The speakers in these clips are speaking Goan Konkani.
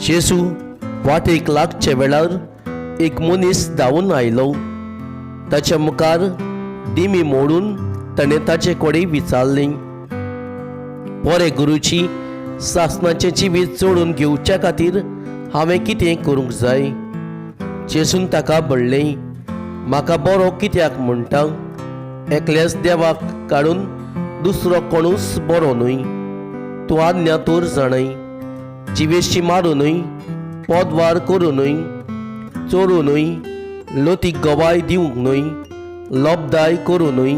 जेजू वाटेक लागचे वेळार एक मनीस धांवून आयलो. ताच्या मुखार दिमी मोडून ताणें ताचे कडेन विचारलें, बरें गुरुजी, सासणाचें जिवीत जोडून घेवच्या खातीर हांवें कितें करूंक जाय? जेजून ताका म्हणलें, म्हाका बरो कित्याक म्हणटा? एकल्याच देवाक काडून दुसरो कोणूच बरो न्हय. तूं आज्ञा तर जाणय, जिवेशी मारूं न्हय, पोदवार करूं न्हय, चोरूं न्हय, लतीक गवाय दिवंक न्हय, लोबदाय करूं न्हय,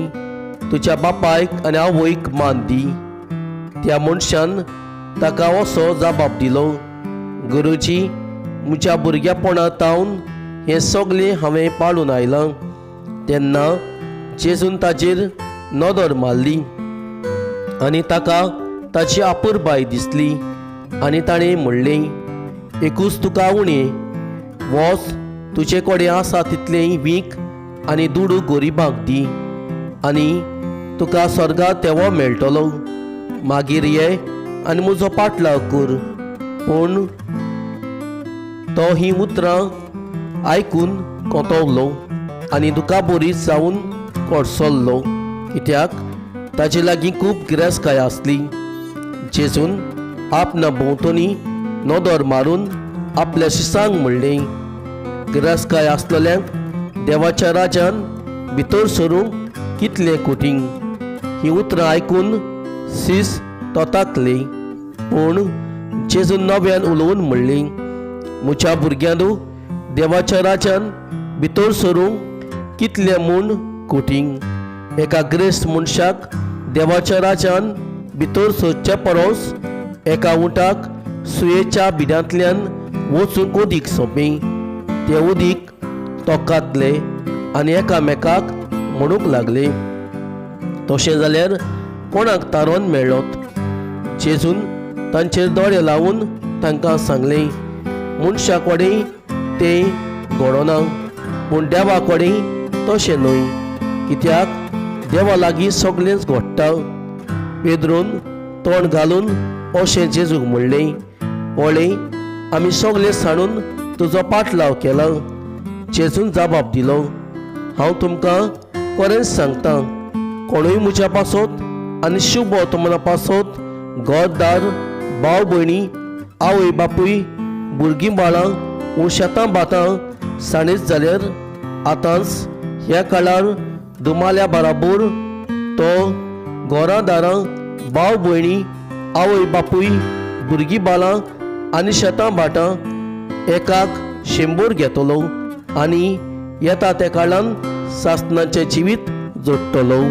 तुज्या बापायक आनी आवयक मान दी. त्या मनशान ताका असो जबाब दिलो, गुरुजी, म्हज्या भुरग्यापणा तावन हें सगळें हांवें पाळून आयलां. तेन्ना जेजून ताचेर नदर मारली आनी ताका ताची आपुरबाय दिसली आनी ताणें म्हणलें, एकूच तुका उणें, वच तुजे कडेन आसा तितलें वीक आनी दुडू गरिबांक दी आनी तुका स्वर्गांत तेवो मेळटलो. मागीर ये आनी म्हजो पाटलाव कर. पूण तो हीं उतरां आयकून कोतवलो आनी दुखाबरीत जावन कोडसल्लो, कित्याक ताजे लागीं खूब गिरेस्तकाय आसली. जेजून आपणा भोंवतणी नदर मारून आपल्या शिसांक म्हणलें, गिरेस्तकाय आसलेल्यांक देवाच्या राज्यान भितर सरूंक कितलें कठीण. हीं उतरां आयकून सीस तोताकले. पूण जेजून नव्यान उलोवन म्हणलें, म्हज्या भुरग्यांनो, देवाच्या राज्यान भितर सरूंक कितलें म्हूण कठीण. एका ग्रेस्त मनशाक देवाच्या राज्यान भितर सरच्या परस एका उंटाक सुयेच्या बिड्यांतल्यान वचूंक उदीक सोंपें. तें उदीक तोकातले आनी एकामेकाक म्हणूंक लागले, तशें जाल्यार कोणाक तारोन मेळ्ळोत? जेजून तांचेर दोळे लावन तांकां सांगलें, मनशा कडेन तें घडना, पूण देवा कडेन तशें न्हय, कित्याक देवा लागीं सगळेंच घडटा. पेद्रून तोंड घालून अशें जेजूक म्हणलें, पळय, आमी सगळे सांडून तुजो पाटलाव केला. जेजून जबाब दिलो, हांव तुमकां खरेंच सांगता, कोणूय म्हज्या पासत आनी शुभ वर्तमाना पासत घरदार, भाव भयणी, आवय बापूय, भुरगीं बाळां वो शेतां भातां सांडीत जाल्यार आतांच ह्या काळार दुमाल्या बराबर तो घरां दारां, भाव भयणी, आवय बापूय, भुरगीं बाळां आनी शेतां भाटां एकाक 100 घेतलो आनी येता त्या काळान सासणाचें जिवीत जोडटलो.